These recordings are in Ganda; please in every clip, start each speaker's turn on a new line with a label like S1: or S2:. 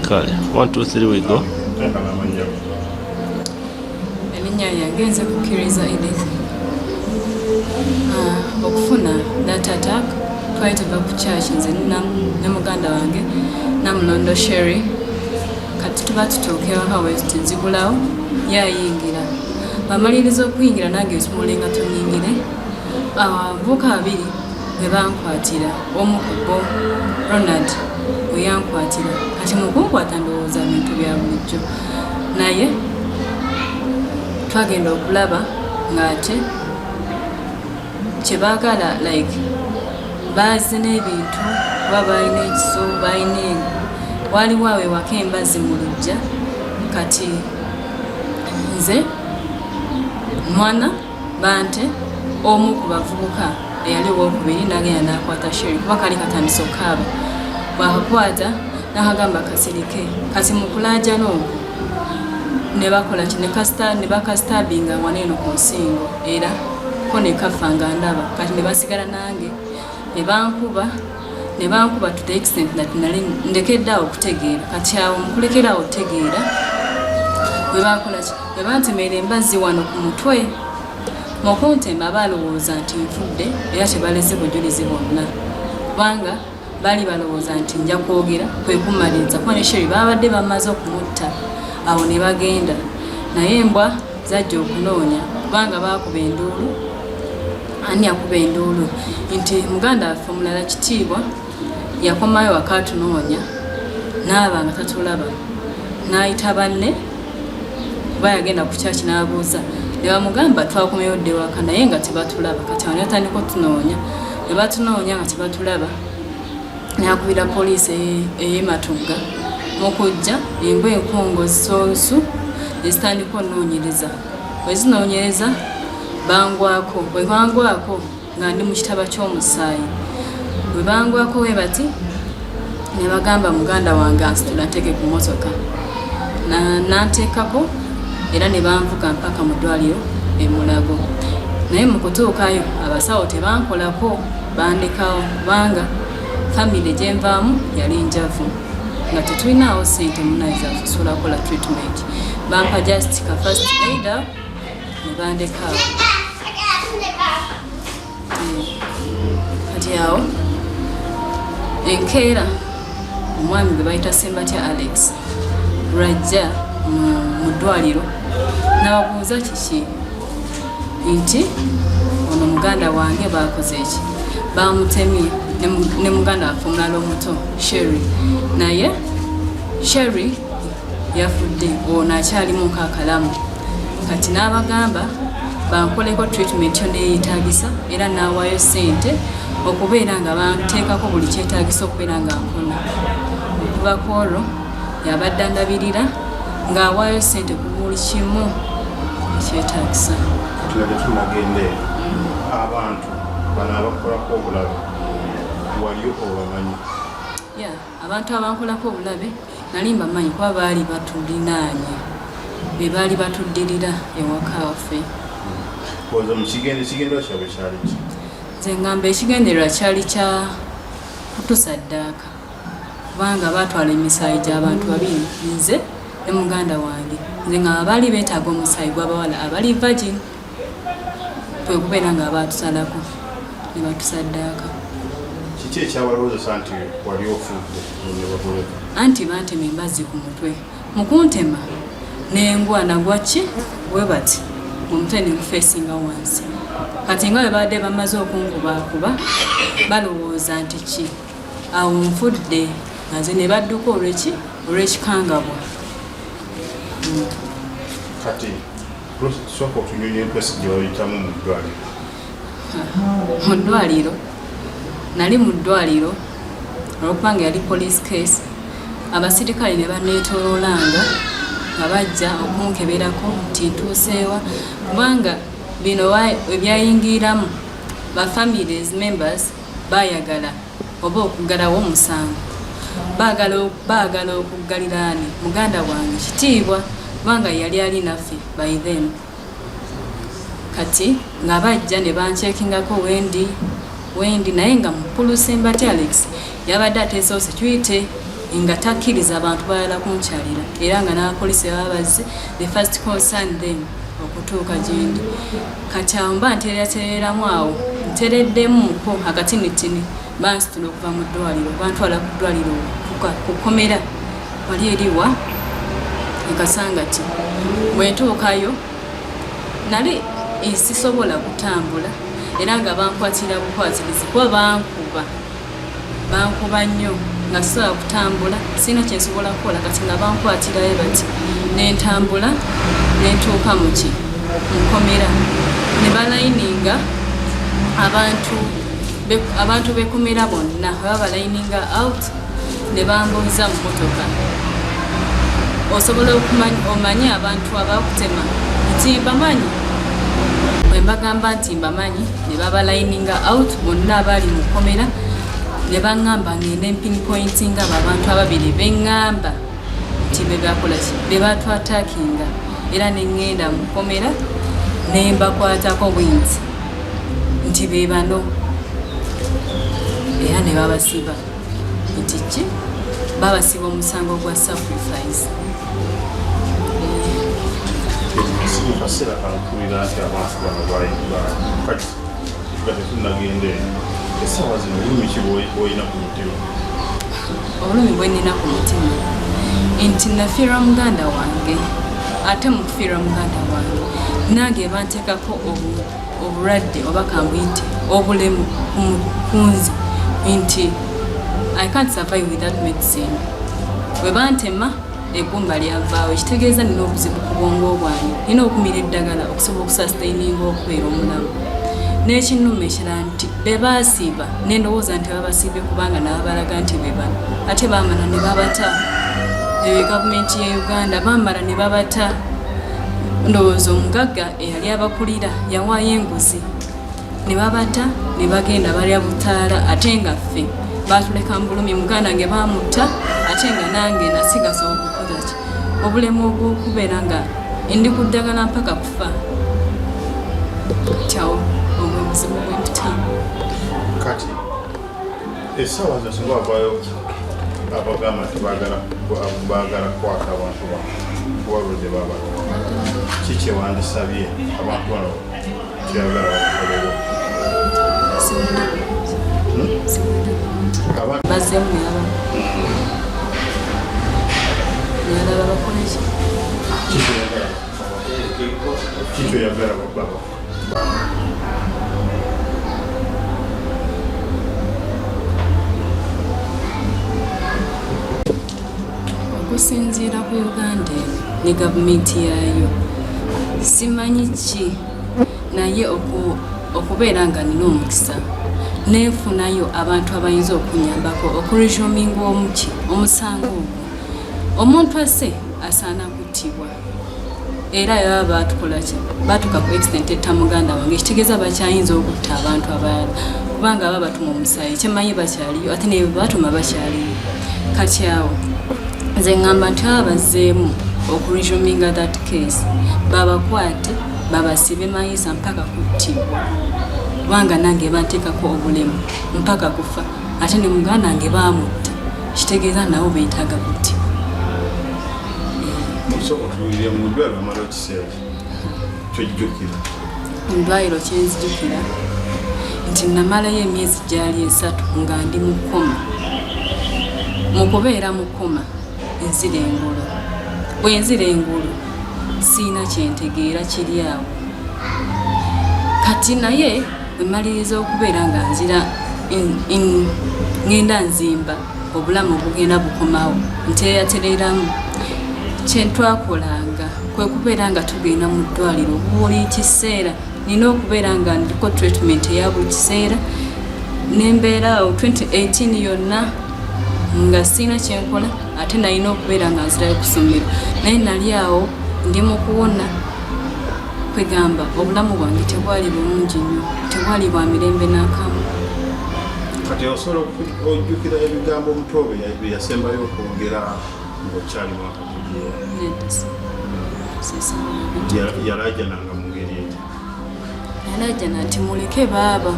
S1: Kale, 1 2 3 we go.
S2: Erinnya lyange nze Kukkiriza Edith. Ah, okufuna that attack, twali tuva ku church, nze ne muganda wange Namulondo Sherry. Kati tuba tutuuka ewaka, weziti nzigulawo, ye ayingira, bamaliriza okuyingira, nange nsumulenga tunyingire. Abavubuka babiri bwe bankwatira, omu ku bo Ronald bwe yankwatira. Kati mu kunkwata ndowooza bintu bya bulijjo, naye twagenda okulaba ng'ate kyebaagala, like baaze n'ebintu, kuba balina ekiso, balina, waliwo awo ewaka embazzi mu luggya. Kati nze mwana bante omu ku bavubuka eyali owokubiri nagenda nakwata Sheri, kuba kali katandise okukaaba. Bwakakwata nakagamba kasirike. Kati mukulaajana okwo ne bakola ki, ne bakastabinga wano eno ku nsingo, era ko ne kafa nga ndaba. Kati ne basigala nange, ne bankuba, ne bankuba to the extent that nali ndekedde awo okutegeera. Kati awo mukulekera awo okutegeera, bwe bakola ki, bwe bantemera embazzi wano ku mutwe. Mukuntema balowooza nti nfudde, era tebaleze bujulizi bwonna, kubanga baali balowooza nti nja kwogera kwe kumaliriza, kuba ne Sheri babadde bamaze okumutta. Awo ne bagenda, naye embwa zajja okunoonya, kubanga baakuba enduulu. Ani akuba enduulu? Nti muganda waffe omulala Kitiibwa yakomayo waka atunoonya, naaba nga tatulaba, n'ayita banne, kuba yagenda ku kyaki n'abuuza, ne bamugamba twakomyeyo dde waka, naye nga tebatulaba. Kati awo ne batandika otunoonya, ne batunoonya nga tebatulaba, nakubira poliisi ey'ematugga. Mu kujja, embwa enkongozi z'olusu ne zitandika onoonyereza. Bwe zinoonyereza, bangwako. Bwe bangwako nga ndi mu kitaba ky'omusaayi, bwe bangwako we bati, ne bagamba muganda wange ansitula nteeke ku motoka. Nanteekako era ne banvuga mpaka mu ddwaliro e Mulago. Naye mu kutuukayo abasawo tebankolako, bandekawo, kubanga famire gyenvaamu yali njavu, nga tetulinaawo sente munaye zakusobola kukola treatment. Bampa just ka first aid ne bandekaawo. Kati awo enkeera omwami gwe bayita Sembatya Alex lwajja mu ddwaliro, nababuuza kiki, nti ono muganda wange bakoze eki, bamutemye ne muganda waffe omulala omuto Sherry, naye Sherry yafudde, ono akyalimu nkaakalamu. Kati n'abagamba bankoleko treatment yo neyetagisa, era n'awaayo sente okubeera nga banteekako buli kyetagisa okubeera nga mpona. Okuva ku olwo yabadde andabirira ng'awaayo sente ku buli kimu ekyetagisa.
S3: Kati tunagenda eyo, abantu bano abakolako obulabe wali obamanyi?
S2: Ya, abantu abankolako obulabe nali mbamanyi, kuba baali batulinaanye, be baali batuddirira ewaka waffe.
S3: Oza mukigende, ekigendwa kyabwe kyali ki?
S2: Nze ngamba ekigendererwa kyali kya kutusaddaaka, kubanga baatwala emisaayi gy'abantu babiri, nze ne muganda wange. Nze nga baali beetaaga omusaayi gw'abawala abali virgin, kwe kubeera nga baatusalako ne batusaddaaka.
S3: Kiki ekyabalowoozesa nti wali ofudde ne bakuleka?
S2: Anti bantema embazzi ku mutwe. Mu kuntema nengwa, nagwa ki bwe bati, omutwe negufeesinga wansi. Kati nga bwe babadde bamaze okunkubakuba, balowooza nti ki, awo nfudde, nga nze ne badduka olweki, olw'ekikangabwa.
S3: Kati sooka otunyonyo empesi gye wayitamu mu ddwaliro.
S2: Mu ddwaliro, nali mu ddwaliro olwokubanga yali police case, abasirikale ne baneetoloolanga nga bajja okunkeberako nti ntuuseewa, kubanga bino ebyayingiriramu ba families members bayagala oba okuggalawo omusango, baagala okuggaliraani muganda wange Kitiibwa, kubanga yali ali naffe by then. Kati nga bajja ne bankyekingako wendi wendi, naye nga mukulu Sembati Alex yabadde ateesewo security. Nga takkiriza abantu balala kunkyalira, era nga n'abapoliisi baba bazze, the first concern them okutuuka gyendi. Kati awo mba ntereeratereeramu, awo ntereddemuko akatinitini, bansitula okuva mu ddwaliro, bantwala ku ddwaliro kukomera wali eriwa ekasangati. Bwentuukayo nali sisobola kutambula, era nga bankwatira bukwatirizi kuba bankuba, bankuba nnyo nga sisobola kutambula, sirina kyensobola kukola. Kati nga bankwatirayo bati, nentambula nentuuka muki mukomera, ne balayininga abantu, abantu bekomera bonna baba balayininga out, ne bambuuza mu motoka, osobola omanye abantu abakutema? Nti mbamanyi. Bwe mbagamba nti mbamanyi, ne babalayininga out bonna abaali mu kkomera, ne baŋŋamba ngende mpinpointinga abo abantu ababiri beŋŋamba nti bebakola ki, be batwatakinga. Era ne ŋŋenda mu kkomera ne mbakwatako bwinti nti be bano, era ne babasiba nti ki, babasiba omusango gwa sacrifice.
S3: Mu kaseera kano tuwulira nti abantu bano kati nga tetunnagenda eno, essaawa zino bulumi ki bwolina ku mutima?
S2: Obulumi bwe nnina ku mutima nti nafiirwa muganda wange, ate mu kufiirwa muganda wange nange banteekako obulwadde oba kambuyite obulemu ku nze nti I can't survive without medicine. Bwe bantema eggumba lyavaawo, ekitegeeza nina obuzibu ku bwongo bwange, nina okumira eddagala okusobola okusustaininga okubeera omulamu. N'ekinnuma ekirala nti be baasiiba, nendowooza nti babasiibye kubanga nababalaga nti be bano, ate baamala ne babata. Eyo gavumenti ya Uganda, baamala ne babata. Ndowooza omugagga eyali abakulira yawaayo enguzi ne babata, ne bagenda balya butaala, ate nga ffe batuleka mu bulumi. Muganda nge bamutta, ate nga nange nasigaza obukola ki, obulemu obw'okubeera nga ndi ku ddagala mpaka kufa. Kyawo obwe buzibu bwempitamu.
S3: Kati essaawa zino singa wavaayo abagamba nti baagala kukwata abantu bano kubalwadde babano, ki kyewandisabye abantu bano kyeyagala bakukolewo?
S2: Bazzemu nalaba nalaba bakoleki.
S3: Ki kyoyagala baba?
S2: Okusinziira ku Uganda eno ne gavumenti yaayo, simanyi ki, naye okubeera nga nina omukisa nenfunayo abantu abayinza okunyambako okuresuminga omuki omusango ogwo, omuntu asse asaana kuttibwa. Era baba batukola ki, batuuka ku extent etta muganda wange, ekitegeeza bakyayinza okutta abantu abalala, kubanga aba batuma omusaayi kyemanyi bakyaliyo, ate naye batuma bakyaliyo. Kati awo nze ŋŋamba nti aba bazzeemu okuresuminga that case, babakwate, babasibe mayisa mpaka kuttibwa, kubanga nange banteekako obulemu mpaka kufa, ate ne muganda wange baamutta, kitegeeza nabo beetaaga kuttibwa.
S3: Osooka otuwulire, mu ddwaliro omala ekiseera kyojjukira?
S2: Mu ddwaliro kyenzijukira nti namalayo emyezi gyali 3 nga ndi mu coma. Mu kubeera mu coma nzira engulu, bwe nzira engulu siina kyentegeera kiri awo. Kati naye bwe okubeera nga nzira ŋŋenda nzimba obulamu obugenda bukomawo, nteeratereeramu, kyentwakolanga kwe kubeera nga tugenda mu ddwaliro buli kiseera. Nina okubeera nga ndiko treatment eya buli kiseera, nembeera awo 2018 yonna nga siina kyenkola, ate nalina okubeera nga nzirayo ku ssomero, naye nali awo ndi mu kuwona. Kwegamba obulamu bwange tebwali bulungi nnyo, tebwali bwa mirembe n'akamu.
S3: Kati osobola ojjukira ebigambo omuto bye yasembayo okwogera ng'okyali mwakakugira?
S2: Nedda, sisobola.
S3: Yalajananga mu ngeri eti?
S2: Yalajana nti muleke baaba,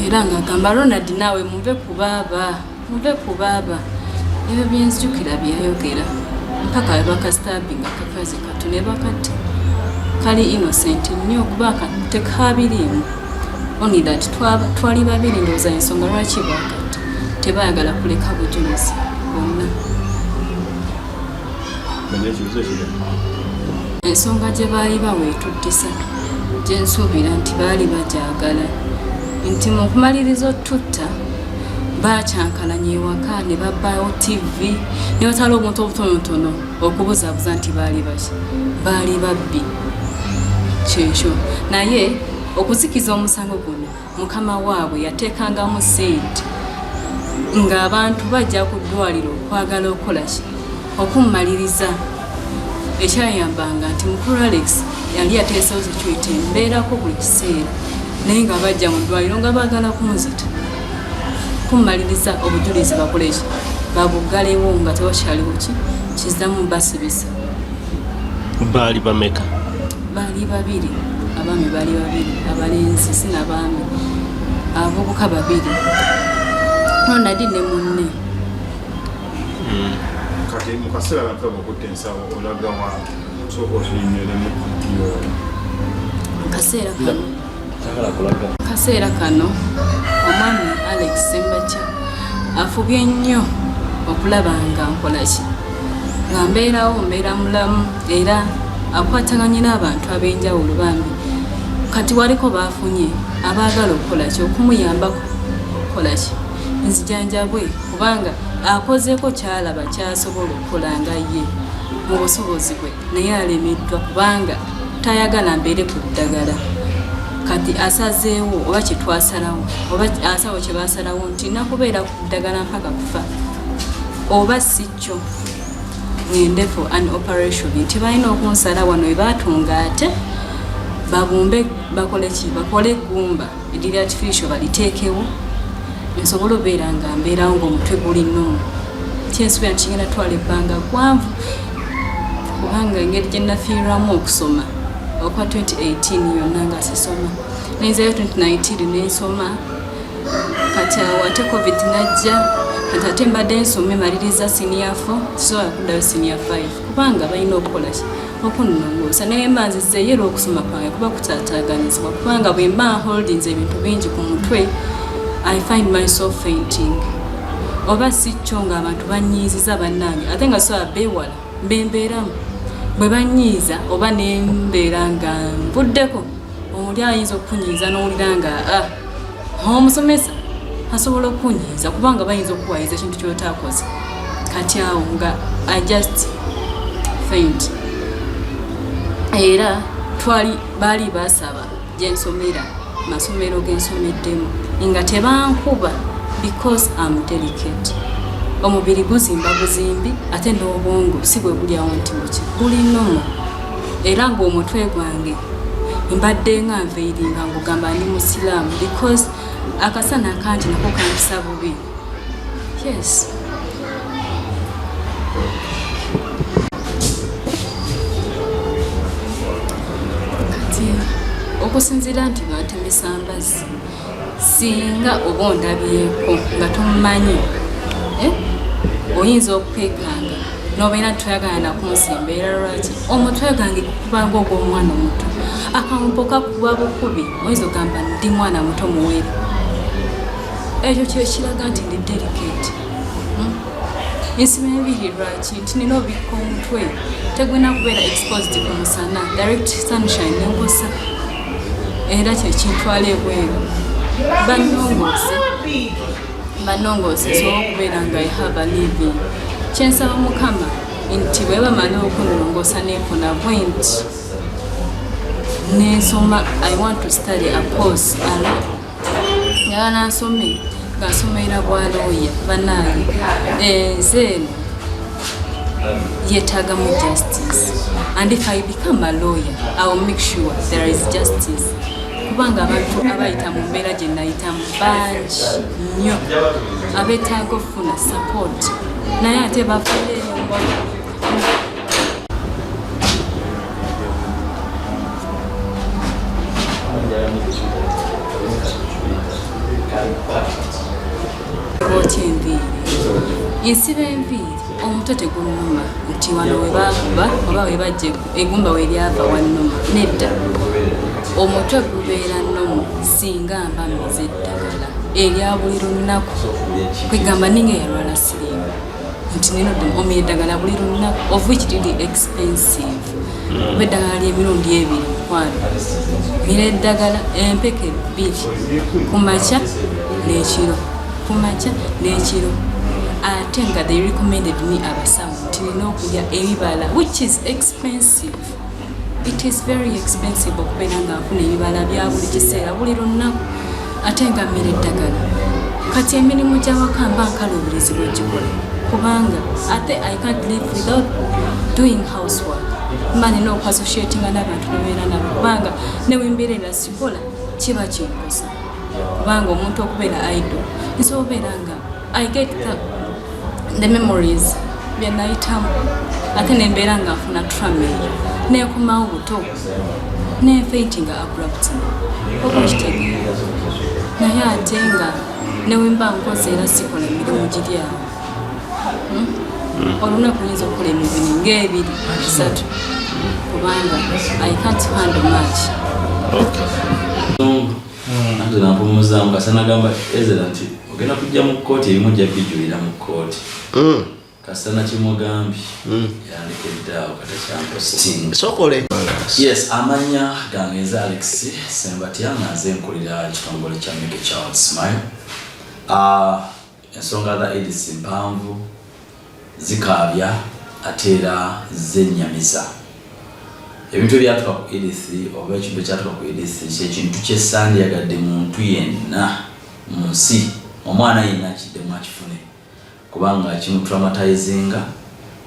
S2: era ng'agamba, "Ronald, naawe muve ku baaba." Muve ku baaba. Ebyo byenzijukira byeyayogera mpaka webakastabinga kakazi katu nebakatta. Kali innocent nnyo kuba tekabiriimu. Only that twali babiri ndowooza ensonga lwaki bakatta. Tebayagala kuleka bujulizi bwonna. Ensonga gye baali baweetuttisa gye nsuubira nti baali bagyagala nti mu kumaliriza otutta baakyankalanya ewaka ne babbawo ttivi ne batwala obuntu obutonotono okubuzaabuza nti baali baki baali babbi kyekyo naye okuzikiza omusango guno Mukama waabwe yateekangamu ssente ng'abantu bajja ku ddwaliro okwagala okukola ki okummaliriza ekyayambanga nti mukulu Alex yali yateesewo security mbeerako buli kiseera naye nga bajja mu ddwaliro nga baagala kunzita kummaliriza obujulizi bakole ki babuggalewo nga tewakyaliwo ki kizzamu basibisa.
S1: Baali bameka?
S2: Baali babiri, abaami baali babiri, abalenzi si nabaami, abavubuka babiri, Ronald ne munne.
S3: Kati mu kaseera abantu abakutta ensawo olaga wa? Sooka otunyonyolemu yo.
S2: Kaseera kano kaseera kano omwami Alex Ssembatya afubye nnyo okulaba nga nkola ki nga mbeerawo mbeera mulamu era akwataganye n'abantu ab'enjawulo bambi kati waliko baafunye abaagala okukola ki okumuyambako okukola ki nzijanjabwe kubanga akozeeko kyalaba kyasobola okukola nga ye mu busobozi bwe naye alemeddwa kubanga tayagala mbeere ku ddagala kati asazeewo oba kyetwasalawo oba asawo kyebasalawo nti nakubeera ku ddagala mpaka kufa oba si kyo ngende for an operation nti balina okunsala wano webatunga ate babumbe bakole ki bakole eggumba eriri artificial baliteekewo nsobole obeera nga mbeerawo ngaomutwe guli nomu kyensubira nti kigenda twala ebbanga gwanvu kubanga engeri gye nafiirwamu okusoma okwa 2018 yonna nga sisoma nenzayo 2019 nensoma kati awo ate covid najja kati ate mbadde nsome maliriza senior 4 sisobola kuddayo senior 5 kubanga balina okukola ki okunnongoosa naye mba nzizeeyo era okusoma kwange kuba kutaataaganyizibwa kubanga bwe mba holdings ebintu bingi ku mutwe I find myself fainting oba si kyo ng'abantu bannyiiziza bannange ate nga sobola beewala mbembeeramu bwe bannyiiza oba ne mbeera nga nvuddeko oli ayinza okukunyiiza n'owulira nga ah, omusomesa asobola okukunyiiza kubanga bayinza okukuwayiza ekintu kyotakoze kati awo nga i just faint era twali baali basaba gyensomera masomero gensomeddemu nga tebankuba because am delicate omubiri guzimba buzimbi ate n'obwongo si bwe bulyawo nti buki buli nomo era ng'omutwe gwange mbadde nga nveiringa ngugamba ndi musiraamu because akasana akangi nako kampisa bubi yes kati okusinziira nti batemesa mbazzi singa oba ondabyeko nga tomumanyi eh? oyinza okwekanga nobeera nti toyagala nakunsimba era lwaki omutwe gange gukubanga ogw'omwana omuto akampo kakuba bukubi oyinza ogamba ndi mwana muto muwere ekyo kyekiraga nti ndi delicate hmm? Nsiba enviiri lwaki nti nina obikka omutwe tegulina kubeera exposed ku musana direct sunshine nenkosa era kyekintwala ebweru bannongoose bannongoose nsobola okubeera nga I have a living kyensaba mukama nti bwe bamala okunnongoosa nenfuna bwe nti nensoma I want to study a course ala njagala nsome nga nsomera bwa looya bannange ensi eno yetaagamu justice and if I become a lawyer I will make sure there is justice kubanga abantu abayita mu mbeera gye nayitamu bangi nnyo abeetaaga okufuna support naye ate bafiire eyo. Bookya enviiri. Nsiba enviiri, omutwe tegunnuma nti wano we baakuba oba we bajja eggumba we lyava wannuma. Nedda, omutwe gubeera nnomu singa mba mmize eddagala erya buli lunaku. Kwegamba ninga eyalwala siriimu nti nina omira eddagala buli lunaku, of which liri expensive, kuba eddagala ly'emirundi ebiri, mukwano. Mira eddagala empeke bbiri ku makya n'ekiro, ku makya n'ekiro. Ate nga they recommended me, abasawo, nti nina okulya ebibala, which is expensive. It is very expensive okubeera nga nfuna ebibala bya buli kiseera, buli lunaku, ate nga mmira eddagala. Kati emirimu gy'awaka mba nkaluubirizibwa ogikola, kubanga ate I can't live without doing housework. Mba nina okuassociatinga n'abantu bebeera nabo, kubanga newembeera era sikola kiba kinkosa, kubanga omuntu okubeera idle, nsobola obeera nga I get the memories byenayitamu, ate nembeera nga nfuna trauma eyo, nenkomawo buto nenfaintinga abruptly, oba okitegeera. Naye ate nga newemba nkoze era sikola emirimu giri awo. Olunaku nyinza okukola emirimu ngaebiri, esatu, kubanga I can't handle much.
S4: Anti nampumuzaamu kasa nagamba Ezera nti ogenda kujja mu kkooti, ebimu ojja bijulira mu kkooti. Kasita nakimugambye, yandekedde awo katakyampositinga.
S5: Sokole.
S4: Yes, amanya gange nze Alex Sembatya, nga nze nkulira ekitongole kya Make a Child Smile. Ensonga za Edith mpanvu, zikaabya ate era zennyamiza. Ebintu ebyatuka ku Edith oba ekintu ekyatuka ku Edith kyekintu kyesandyagadde muntu yenna mu nsi, omwana yenna akiddemu akifune, kubanga kimutraumatizinga,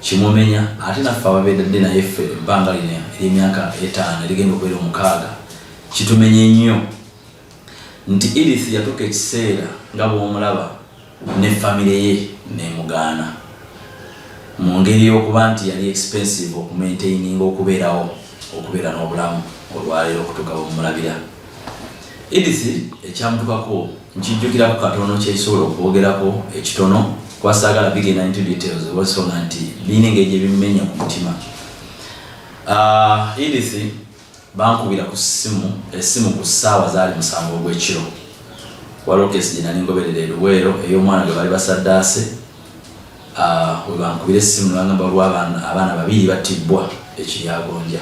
S4: kimumenya. Ate naffe ababeedadde naye ffe ebbanga lino eryemyaka 5 erigenda okubeera 6, kitumenye nnyo nti Edith yatuuka ekiseera nga bw'omulaba ne famire ye nemugaana, mu ngeri y'okuba nti yali expensive okumaintaininga, okubeerawo, okubeera n'obulamu olwaleero okutuuka bwemulabira. Edith ekyamutukako nkijjukirako katono, kyekisobola okwogerako ekitono, kuba saagala bigenda into details olwensonga nti birina engeri gye bimenya ku mutima. Edith bankubira ku ssimu, essimu ku ssaawa zaali 7 ogw'ekiro. Waliwo kesi gye nali ngoberera eruweero ey'omwana gwe bali basaddaase. We bankubira essimu ne bagamba waliwo abaana babiri battibwa ekiryagonja.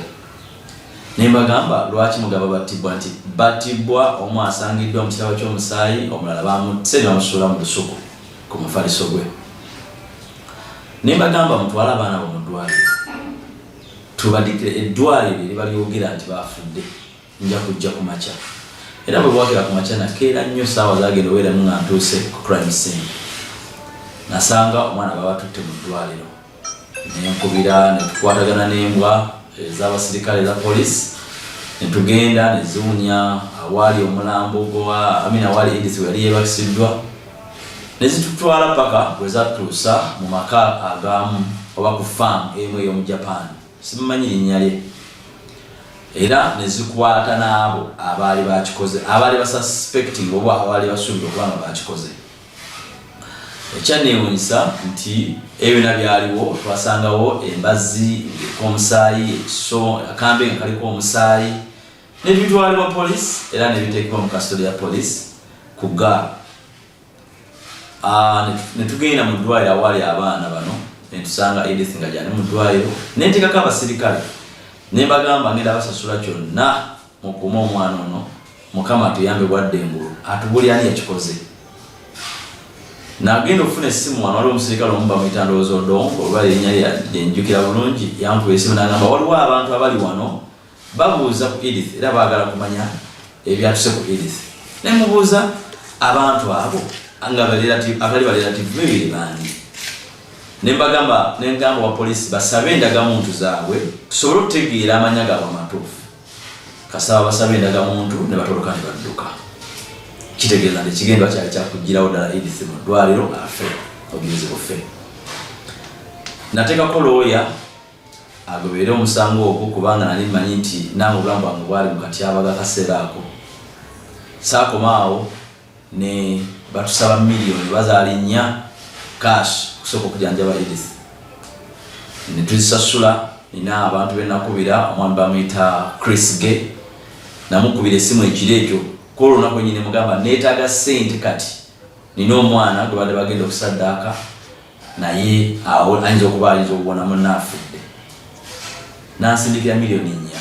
S4: Ne mbagamba, "Lwaki mugamba battibwa?" Nti battibwa, omu asangiddwa mu kirabo ky'omusaayi, omulala bamusse ne bamusuula mu lusuku ku mufaliso gwe. Ne mbagamba, "Mutwale abaana bo mu ddwaliro, tubadikire eddwaliro eriba lyogera nti bafudde, nja kujja ku makya." Era bwe bwakera ku makya, nakeera nnyo, saawa zagenda obeeramu nga ntuuse ku crime scene. Nasanga omwana babatutte mu ddwaliro, nenkubira, netukwatagana n'embwa ez'abasirikale eza poliisi, netugenda neziwunya awaali omulambo gwa amina, awaali Edith we yali yeebakisiddwa, nezitutwala paka bwe zatuusa mu maka agamu oba ku farm emu ey'omu Japan, simumanyi linnya lye. Era nezikwata n'abo abaali bakikoze, abaali basuspecting oba abaali basuubira okuba nga bakikoze. Ekyanneewunyisa nti ebyo byonna byaliwo, twasangawo embazzi ng'eriko omusaayi, ekiso, akambe nga kaliko omusaayi, nebitwalibwa poliisi era nebiteekebwa mu custody ya poliisi ku gaal. Ne tugenda mu ddwaliro awaali abaana bano, netusanga Edith nga gyali mu ddwaliro. Nentekako abasirikale, nembagamba, "Ngenda basasula kyonna, mukuume omwana ono. Mukama atuyambe, bwadde engulu atubuli ani yakikoze." Nagenda okufuna essimu wano, waliwo omusirikale omu bamuyita ndowooza Odongo, olwa erinnya lye lyenjukira bulungi, yankuba essimu nagamba waliwo abantu abali wano babuuza ku Edith era baagala kumanya ebyatuse ku Edith. Nemubuuza abantu abo nga atali barelative bebiri bandi. Nembagamba, nengamba wa poliisi basabe endagamuntu zaabwe tusobole okutegeera amanya gaabwe amatuufu. Kasaba basabe endagamuntu ne batoloka ne badduka. Kitegeeza nti ekigendwa kyali kyakugirawo ddala Edith mu ddwaliro afe obujulizi bufe. Nateekako looya agoberere omusango ogwo, kubanga nali mmanyi nti nange obulamu bwange bwali mu katyabaga akaseera ako. Saakoma awo, ne batusaba miliyoni bazaali 4 cash. okusooka okujanjaba Edith netuzisasula. Nina abantu benakubira, omwami bamuyita Chris Ge, namukubira esimu ekiro ekyo kwolwo olunaku enyini, mugamba neetaaga sente kati, nina omwana gwe badde bagenda okusaddaaka, naye awo ayinza okuba ayinza okubona munaafudde. Nansindikira 4 miliyoni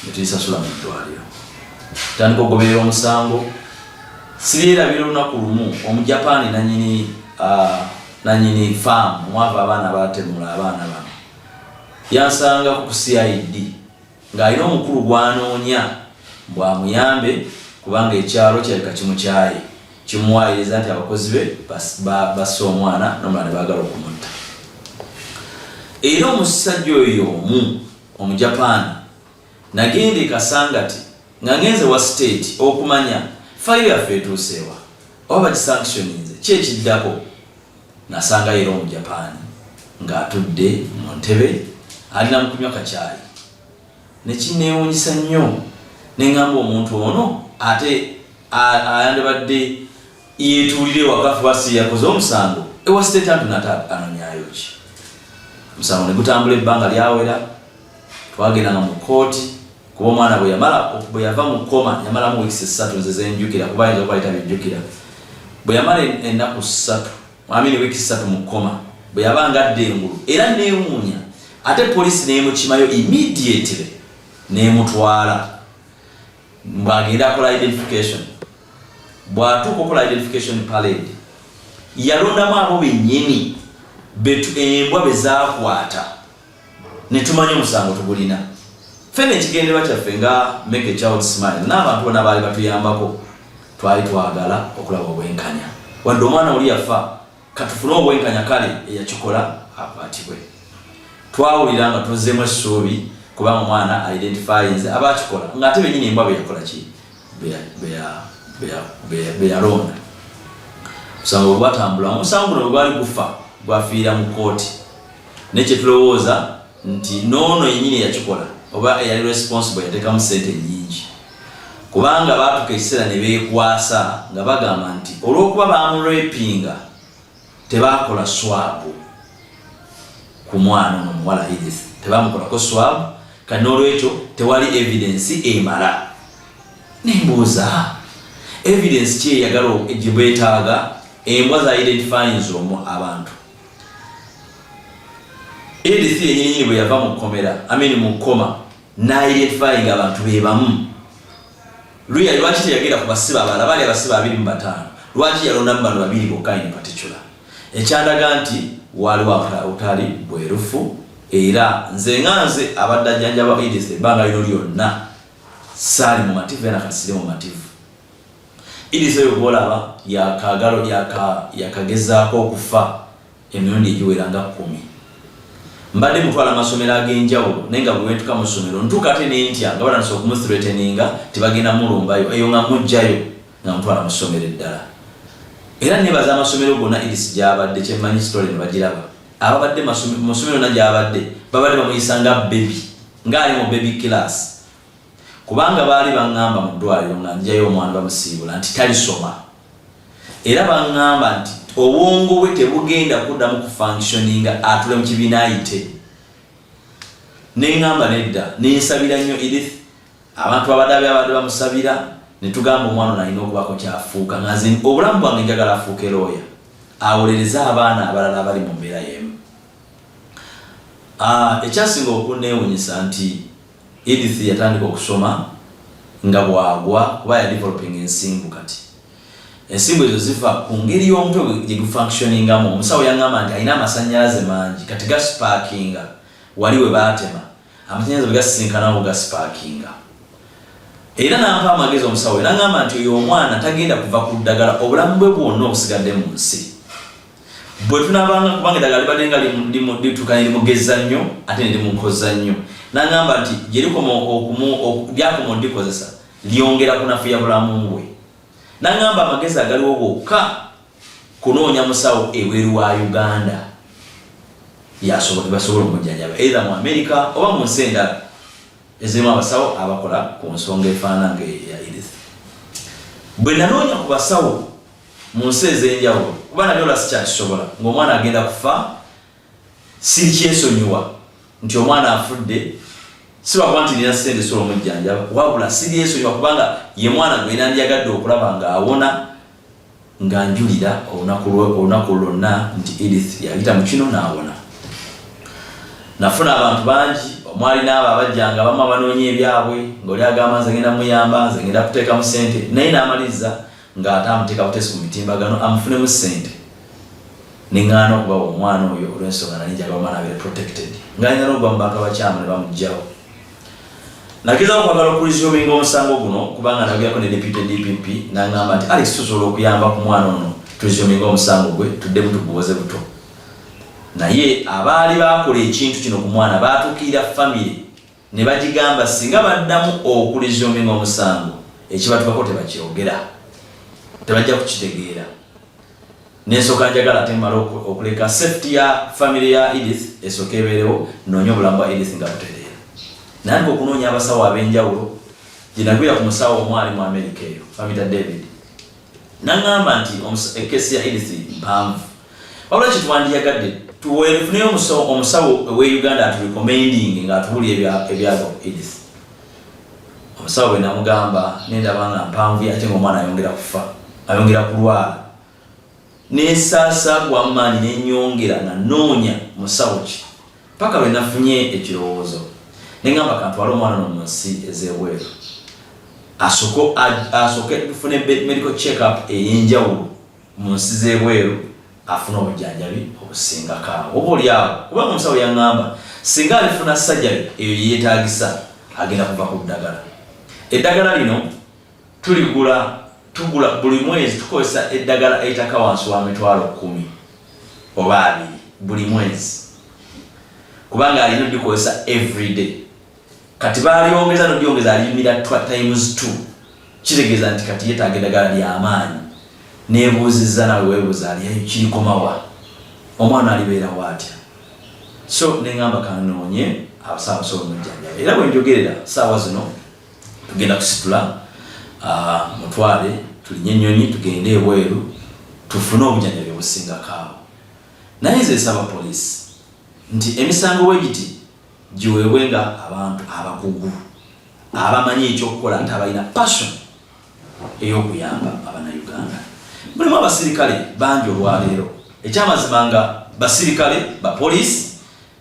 S4: netuzisasula mu ddwaliro, tandika okugoberera omusango. Siryerabira olunaku lumu Omujapaani nanyini faamu omwava abaana batemula abaana bano yansangako ku CID ng'alina omukulu gwanoonya bwamuyambe, kubanga ekyalo kirabika kimukyaye, kimuwayiriza nti abakozi be basse omwana nomulala ne baagala okumutta. Era omusajja oyo omu Omujapaani nagenda e Kasangati nga ngenze wa state okumanya fayiro yaffe etuuseewa oba bagisanctioninze, ki ekiddako. Nasangayo era Omujapaani ng'atudde mu ntebe alina mu kunywa kacyayi, nekinneewuunyisa nnyo, neŋŋamba omuntu ono ate ayandibadde yeetuulire ewaka kuba si yakoze omusango, ewa state attorney ate anonyayo ki? Omusango ne gutambula ebbanga lyawera, twagendanga mu kooti, kuba omwana bwe yamala, bwe yava mu coma yamalamu wiikisi 3, nze zenjukira, kuba ayinza okuba yitabijjukira. Bwe yamala ennaku 3, amini wiiki 3 mu coma, bwe yabanga adda engulu, era neewuunya ate poliisi neemukimayo immediately neemutwala bw'agenda akola identification. Bw'atuuka okukola identification parade, yalondamu abo bennyini embwa be zaakwata, ne tumanya omusango tugulina ffenna. Ekigendererwa kyaffe nga Make a Child Smile n'abantu bonna baali batuyambako, twali twagala okulaba obwenkanya. Wadde omwana oli yafa, katufune obwenkanya, kale eyakikola akwatibwe. Twawulira nga tuzzeemu essuubi kubanga omwana identifyinze abakikola, ng'ate benyini embwa beyakola ki, beyalonda. Omusango bwe gwatambula, omusango guno bwe gwali gufa, gwafiira mu kooti, naye kyetulowooza nti noono yenyini eyakikola oba eyali responsible yateekamu sente nyingi, kubanga baatuka ekiseera ne beekwasa nga bagamba nti olw'okuba bamurapinga tebakola swab ku mwana ono omuwala Edith, tebamukolako swab, kati n'olwekyo tewali evidence emala. Nembuuza, evidence ki eyagala gye beetaaga? Embwa za identifyinze omu abantu. Edith yenyininyini bwe yava mu kkomera, I mean mu coma, naidentifying abantu be bamu. Luya lwaki teyagenda ku basibe abalala baali abasibe 25? Lwaki yalondamu bano babiri bokka in particular? Ekyandaga nti waaliwo obutali bwerufu. Era nze nga nze abadde ajjanjaba Edith ebbanga lino lyonna, saali mumativu, era nakati siri mumativu. Edith oyo gwolaba yakagalo yakagezaako okufa emirundi egiwera nga 10. Mbadde mutwala amasomero ag'enjawulo, naye nga bwe wentuka mu ssomero ntuuka ate nentya nga batandise okumuthreateninga tibagenda mulumbayo eyo, nga mugjayo nga mutwala mu ssomero eddala. Era nebaza amasomero gonna Edith gyabadde, kyemmanyi story ne bagiraba, ababadde mu ssomero yonna gyabadde babadde bamuyisa nga baby, ng'ali mu baby class, kubanga baali baŋŋamba mu ddwaliro nga njayo omwana bamusiibula nti talisoma, era baŋŋamba nti obwongo bwe tebugenda kuddamu kufunctioninga, atule mu kibiina ayite. Neŋŋamba nedda, nensabira nnyo Edith, abantu babadde abadde bamusabira, ne tugamba omwana ono alina okubaako kyafuuka, nga nze obulamu bwange njagala afuuke looya awolereze abaana abalala abali mu mbeera y'emu. Ekyasinga okunneewunyisa nti Edith yatandika okusoma nga bwagwa, kuba ya developing ensimbu. Kati ensimbu ezo ziva ku ngeri y'omutwe gye gufunctioningamu. Omusawo yaŋŋamba nti alina amasannyalaze mangi, kati gasparkinga wali we baatema, amasannyalaze bwe gasisinkanawo gasparkinga. Era nampa amagezi omusawo we, naŋŋamba nti oyo omwana tagenda kuva ku ddagala obulamu bwe bwonna obusigadde mu nsi bwe tunabanga, kubanga eddagala libadde nga lituuka ne limugeza nnyo ate ne limukoza nnyo. Naŋŋamba nti gye likoma lyakoma odikozesa lyongera kunafuya bulamu bwe. Naŋŋamba amagezi agaliwo gokka kunoonya musawo ebweru wa Uganda basobola omujjanjaba, either mu America oba mu nsi endala ezirimu abasawo abakola ku nsonga efaanana nga eya Edith. Bwe nanoonya ku basawo mu nsi ez'enjawulo, kuba nabyo ola sikyakisobola ng'omwana agenda kufa. Sirikyesonyiwa nti omwana afudde, si lwakuba nti nina ssente sobola omujjanjaba, wabula siryesonyiwa kubanga ye mwana gwe nandyagadde okulaba ng'awona, nga njulira olunaku lwonna nti Edith yayita mu kino n'awona. Nafuna abantu bangi omwali n'abo abajjanga, abamu abanoonya ebyabwe, ng'oli agamba nze ngenda muyamba, nze ngenda kuteekamu ssente, naye n'amaliriza ng'ate amuteeka buteesi ku mitimbagano amufunemu ssente. Neŋŋaana okubawa omwana oyo olw'ensonga nali njagala omwana abeere protected, ng'ayinza n'okugwa mu bantu abakyamu ne bamugjawo. Nagezaako okwagala okuresuminga omusango guno, kubanga nayogerako ne deputy DPP n'aŋŋamba nti Alex, tusobola okuyamba ku mwana ono, turesuminga omusango gwe, tuddemu tuguwoze buto. Naye abaali bakola ekintu kino ku mwana baatuukirira famire ne bagigamba singa baddamu okuresuminga omusango, ekibatukako tebakyogera, tebajja kukitegeera. Nensooka njagala ate mmale okuleka safety ya famire ya Edith esooka ebeerewo, noonye obulamu bwa Edith nga butereera. Nandika okunoonya abasawo ab'enjawulo, gye nagwira ku musawo omu ali mu America eyo, bamuyita David, naŋŋamba nti ekesi ya Edith mpanvu, wabula kye twandiyagadde tufuneyo omusawo ow'e Uganda aturecommending ng'atubuulira ebyava ku Edith. Omusawo bwe namugamba, nendaba nga mpanvu, ate ng'omwana ayongera kufa, ayongera kulwala, nesaasa gwamaanyi, nenyongera nga noonya musawo ki, paka lwe nafunye ekirowoozo neŋŋamba kantwale omwana no mu nsi ez'ebweru, asooke tufune medical check up ey'enjawulo mu nsi z'ebweru, afune obujjanjabi obusingako awo oba oli awo, kubanga omusawo yaŋŋamba singa alifuna surgery eyo yeyeetagisa, agenda kuva ku ddagala. Eddagala lino tuligula, tugula buli mwezi, tukozesa eddagala eritaka wansi wa 100,000 oba 20 buli mwezi, kubanga alina odikozesa everyday. Kati balyongeza nodyongeza, alimira times 2, kitegeeza nti kati yeetaaga eddagala lyamaanyi. Nebuuzizza, nawe weebuuza, aliyayo kirikomawa? Omwana alibeerawo atya? So neŋŋamba kanoonye abasawo basobola omujjanjaba, era bwe njogerera saawa zino tugenda kusitula mutwale, tulinye ennyonyi tugende ebweru tufune obujjanjabi obusingako awo. Naye nze nsaba poliisi nti emisango bwe giti giweebwe nga abantu abakugu abamanyi ekyokukola, ate abalina passion ey'okuyamba Abannayuganda. Mulimu abasirikale bangi olwaleero, ekyamazima nga basirikale bapoliisi,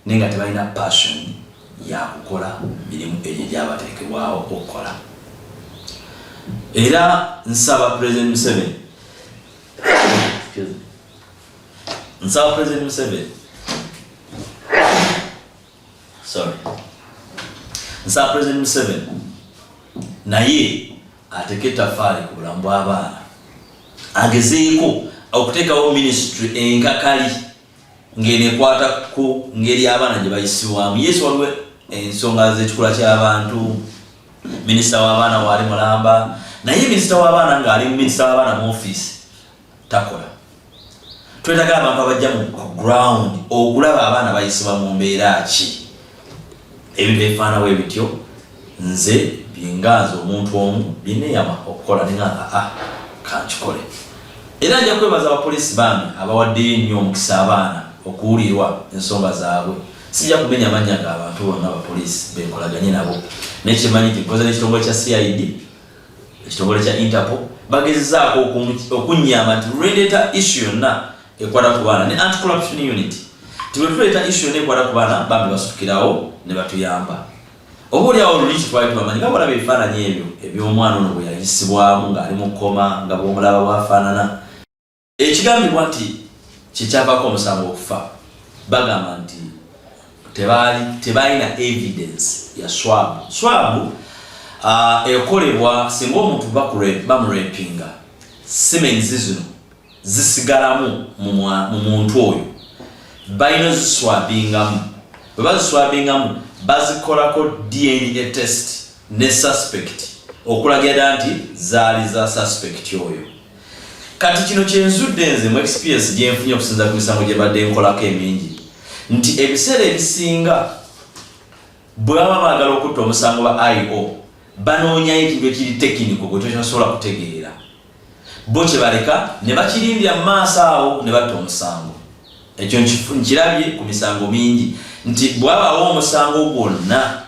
S4: naye nga tebalina passion yakukola mirimu egyo egyabateekebwawo okukola. Era nsaba President Museveni, nsaba President Museveni, sorry, nsaba President Museveni naye ateke etafaali ku bulamu bw'abaana, agezeeko okuteekawo ministry enkakali ng'eno ekwata ku ngeri abaana gye bayisibwamu. Yesu, waliwo ensonga z'ekikula ky'abantu, minisita w'abaana waali mulamba, naye minisita w'abaana ng'ali minisita w'abaana mu ofiisi takola. Twetaaga abantu abajja mu ground okulaba abaana bayisibwa mu mbeera ki. Ebintu ebifaanawo ebityo nze byenganza omuntu omu byeneyama okukola, neŋamba a kankikole. Era nja kwebaza abapoliisi bambi abawaddeyo ennyo omukisa abaana okuwulirwa ensonga zaabwe. Sijja kumenya amannya g'abantu bonna abapoliisi benkolaganye nabo, naye kyemanyi nti nkoze n'ekitongole kya CID, ekitongole kya Interpol, bagezezaako okunyamba nti lwendeeta issue yonna ekwata ku baana, ne anti-corruption unit, ti bwe tuleeta issue yonna ekwata ku baana, bambi basitukirawo ne batuyamba. Oba oli awo luli kitwali tubamanyi nga bolaba ebifaananyi ebyo eby'omwana ono bwe yayisibwamu ng'ali mu kkoma, nga bw'omulaba bwafaanana. Ekigambibwa nti kyekyavaako omusango okufa, bagamba nti tebalina evidence ya swab. Swab ekolebwa singa omuntu bamurepinga, semens zino zisigalamu mu muntu oyo, balina oziswabingamu. Bwe baziswabingamu, bazikolako DNA test ne suspect okulagira ddala nti zaali za suspect oyo. Kati kino kyenzudde nze mu experience gyenfunye okusinza ku misango gye badde nkolako emingi, nti ebiseera ebisinga bwe baba baagala okutta omusango, ba IO banoonyayo ekintu ekiri technical gwe tokyasobola kutegeera. Bo kye baleka ne bakirindira mu maaso awo ne batta omusango. Ekyo nkirabye ku misango mingi nti bwabaawo omusango gwonna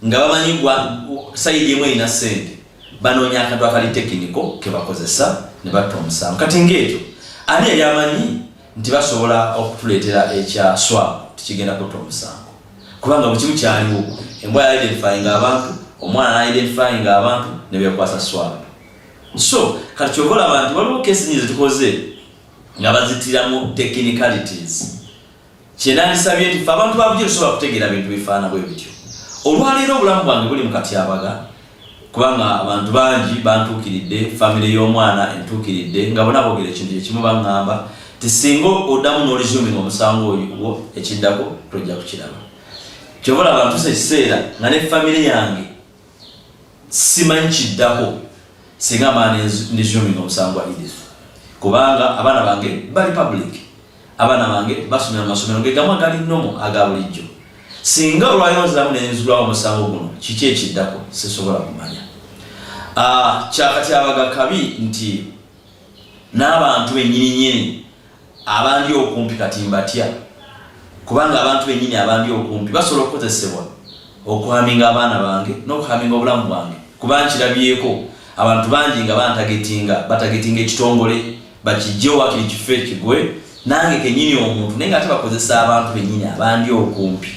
S4: nga bamanyi gwa sayidi emu erina ssente, banoonya akantu akali tekiniko ke bakozesa ne batta omusango. Kati ng'ekyo ani yali amanyi nti basobola okutuleetera ekya swab tikigenda kutta omusango, kubanga buli kimu kyaliwo. Embwa ya identifying abantu, omwana na identifying abantu ne bekwasa swab. So kati kyova olaba nti waliwo kesi nyingi zetukoze nga bazitiramu technicalities. Kyenandisabye nti fe abantu ba bulijjo tusobola kutegeera bintu bifaana bwe bityo. Olwaleero obulamu bwange buli mu katyabaga, kubanga abantu bangi bantuukiridde, famire y'omwana entuukiridde, nga bona boogera ekintu kyekimu, baŋŋamba ti singa oddamu n'oresuminga omusango oyo ekiddako tojja kukiraba. Kyova olaba ntuusa ekiseera nga ne famire yange simanyi kiddako singa mba neresuminga omusango gwa Edith, kubanga abaana bange bali public, abaana bange basomera mu masomero gegamu agali nomo aga bulijjo. Singa olwaliro nziramu nenzigulawo omusango guno, kiki ekiddako sisobola kumanya. Kyakatyabaga kabi nti n'abantu bennyini nnyini abandi okumpi kati mbatya, kubanga abantu bennyini abandi okumpi basobola okukozesebwa okuhaminga abaana bange n'okuhaminga obulamu bwange, kuba nkirabyeko abantu bangi nga bantagetinga, batagetinga ekitongole bakijjewo wakiri kifo ekigwe nange kenyini omuntu, naye nga ate bakozesa abantu bennyini abandi okumpi.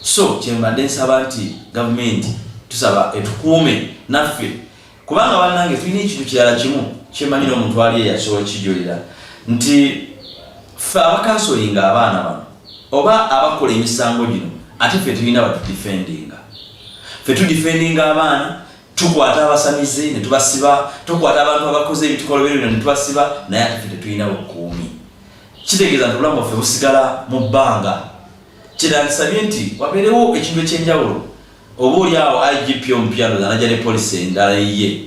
S4: So kyembadde nsaba nti gavumenti tusaba etukuume naffe, kubanga bannange tulina ekintu kirala kimu kyemanyi n'omuntu ali eyasobola kijulira nti ffe abakansolinga abaana bano oba abakola emisango gino, ate ffe tulina batudifendinga. Ffe tudifendinga abaana, tukwata abasamize ne tubasiba, tukwata abantu abakoze ebikolobero bino ne tubasiba, naye ate ffe tetulina bukuumi. Kitegeeza nti obulamu bwaffe busigala mu bbanga. Kirandisabye nti wabeerewo ekintu ekyenjawulo, oba oli awo IGP omupya ndoza najja ne polisi endala yiye.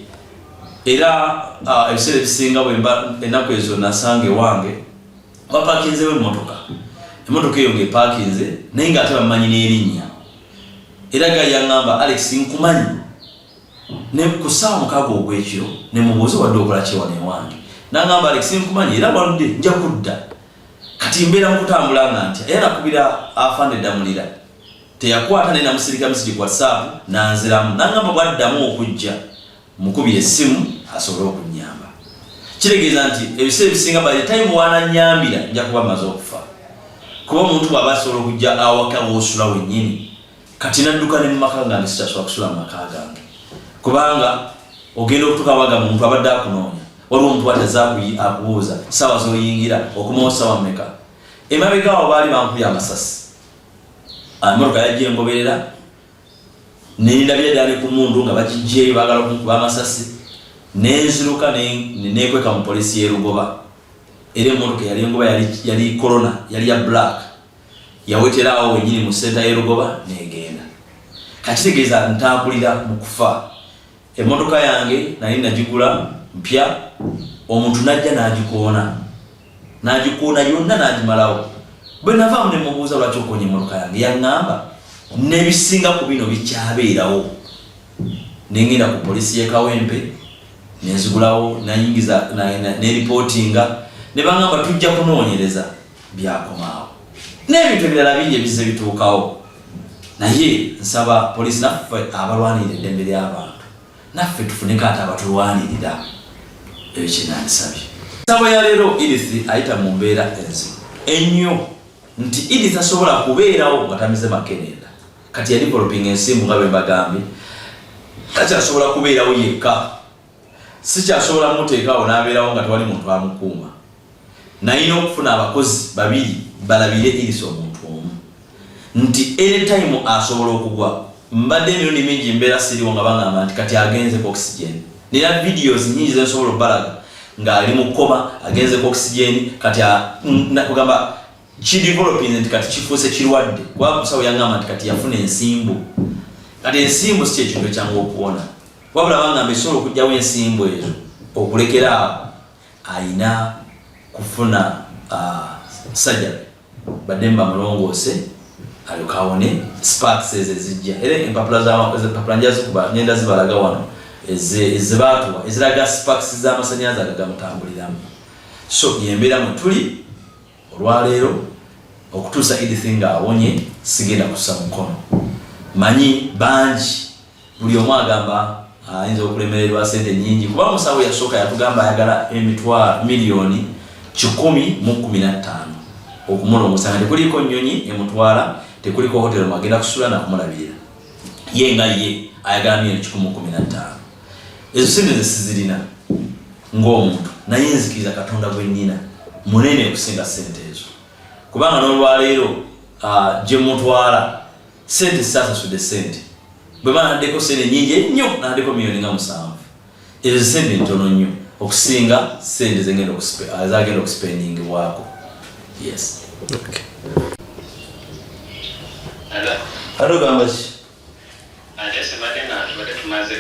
S4: Era ebiseera ebisinga bwemba ennaku ezo nasanga ewange bapakinzewo emmotoka, emmotoka eyo ng'epakinze naye ng'ate bamanyi n'erinnya. Era ga yaŋŋamba, Alex, nkumanyi. Ne ku ssaawa 6 ogw'ekiro ne mubuuza, wadde okola ki wano ewange? N'aŋŋamba, Alex, nkumanyi era waludde, nja kudda. Kati mbeera mu kutambula nga ntya, era nakubira afande Ddamulira teyakwata, naye namusindika message ku WhatsApp nanziramu, n'aŋŋamba bwaddamu okujja mukubira essimu asobole okunnyamba. Kitegeeza nti ebiseera ebisinga by the time wanannyambira nja kuba maze okufa, kuba omuntu bw'aba asobola okujja awaka w'osula wennyini. Kati nadduka ne mu maka gange, sikyasobola kusula mu maka gange, kubanga ogenda okutuuka wagamba omuntu abadde akunoonya, waliwo omuntu atazze akubuuza ssaawa z'oyingira, okomawo ssaawa mmeka. Emabega awo baali bankubye amasasi, emmotoka yajja engoberera nendabira ddala ne ku mundu nga bagiggyeyo baagala okunkuba amasasi, nenziruka nekweka mu poliisi y'e Lugoba. Era emmotoka eyali engoba yali Corona, yali ya black, yawetera awo wennyini mu senta y'e Lugoba negenda. Kakitegeeza ntambulira mu kufa. Emmotoka yange nali nagigula mpya, omuntu najja n'agikoona, n'agikoona yonna n'agimalawo. Bwe navaamu ne mubuuza lwaki okoonye emmotoka yange, yaŋŋamba n'ebisinga ku bino bikyabeerawo. Ne ngenda ku poliisi y'e Kawempe ne nzigulawo, nayingiza neripootinga, ne baŋŋamba tujja kunoonyereza. Byakomaawo n'ebintu ebirala bingi ebizze bituukawo, naye nsaba poliisi naffe abalwanirira eddembe ly'abantu naffe tufuneko ate abatulwanirira. Ebyo kyenandisabye. Nsaba ya leero, Edith ayita mu mbeera enzibu ennyo nti Edith asobola kubeerawo nga tamize makerenda. Kati ya developing ensimbu nga bwe mbagambye, takyasobola kubeerawo yekka, sikyasobola muteekaawo n'abeerawo nga tewali muntu amukuuma. Nalina okufuna abakozi babiri balabire Edith omuntu omu nti anytime asobola okugwa. Mbadde emirundi mingi mbeera siriwo nga bangamba nti kati agenze ku oxygen. Nina videos nyingi zensobola okubalaga ng'ali mu koma agenze ku oxygen. Kati kugamba kidevelopinze nti kati kifuuse kirwadde, kuba musawo yangamba nti kati yafuna ensimbu. Kati ensimbu si kyekintu ekyangu okuwona, wabula bangamba esobola okugyawo ensimbu ezo okulekera awo ayina kufuna surgery, badde bamulongoose alyoke awone sparks ezo ezijja. Era empapula empapula nja zikuba, ngenda zibalaga wano. Ezebaatuwa eziraga sparks z'amasanyalaze agagamutambuliramu. So yembeera mwe tuli olwaleero okutuusa Edith nga awonye, sigenda kussa mukono. Manyi bangi, buli omu agamba ayinza okulemererwa sente nyingi, kuba musawo yasooka yatugamba ayagala emitwalo 115 miliyoni okumulongosa, nga tekuliko nnyonyi emutwala, tekuliko hotero mwagenda kusula nakumulabirira. Ye nga ye ayagala 115 miliyoni. Ezo sente ze sizirina ng'omuntu, naye nzikiriza Katonda gwe nnina munene okusinga sente ezo, kubanga n'olwaleero gye mutwala sente sisasasudde sente. Bwe banaddeko sente nyingi ennyo, naddeko 7 miliyoni. Ezo sente ntono nnyo okusinga sente zagenda okuspendingibwako. Yes.
S1: Okay.
S4: Ate ogamba ki?
S5: Ate sibadde nga tubadde tumaze.